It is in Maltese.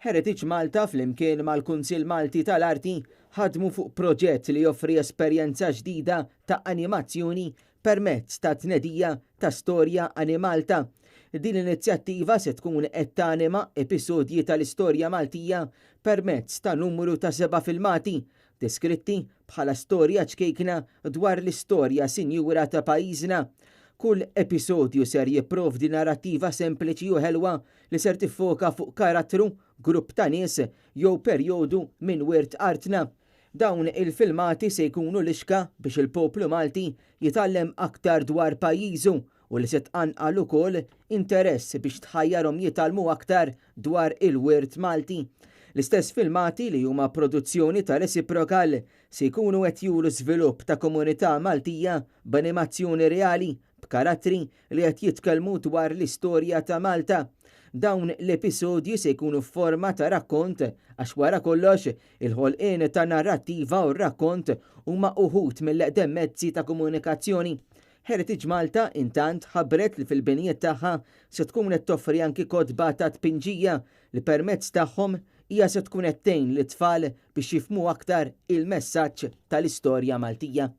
Heritage Malta flimkien mal-Kunsill Malti tal-Arti ħadmu fuq proġett li joffri esperjenza ġdida ta' animazzjoni permezz ta' tnedija ta' Storja Animalta. Din l-inizjattiva se tkun qed tanima episodji tal-istorja Maltija permezz ta' numru ta' seba' filmati, deskritti bħala storja ċkejkna dwar l-istorja sinjura ta' pajjiżna. Kull episodju ser jipprovdi narrattiva sempliċi u ħelwa li ser tiffoka fuq karattru, grupp ta' nies jew perjodu minn wirt artna. Dawn il-filmati se jkunu lixka biex il-poplu Malti jitgħallem aktar dwar pajjiżu u li se tqanqal ukoll interess biex tħajjarhom jitgħallmu aktar dwar il-wirt Malti. L-istess filmati li huma produzzjoni ta' Reciprocal se jkunu qed juru żvilupp ta' komunità Maltija b'animazzjoni reali b'karattri li qed jitkellmu dwar l-istorja ta' Malta. Dawn l-episodji se jkunu f'forma ta' rakkont għax wara kollox il-ħolqien ta' narrattiva u r-rakkont huma uħud mill-eqdem mezzi ta' komunikazzjoni. Heritage Malta intant ħabbret li fil-binijiet tagħha se tkun qed toffri anki kotba ta' tpinġija li permezz tagħhom hija se tkun qed tgħin lit-tfal biex jifhmu aktar il-messaġġ tal-istorja Maltija.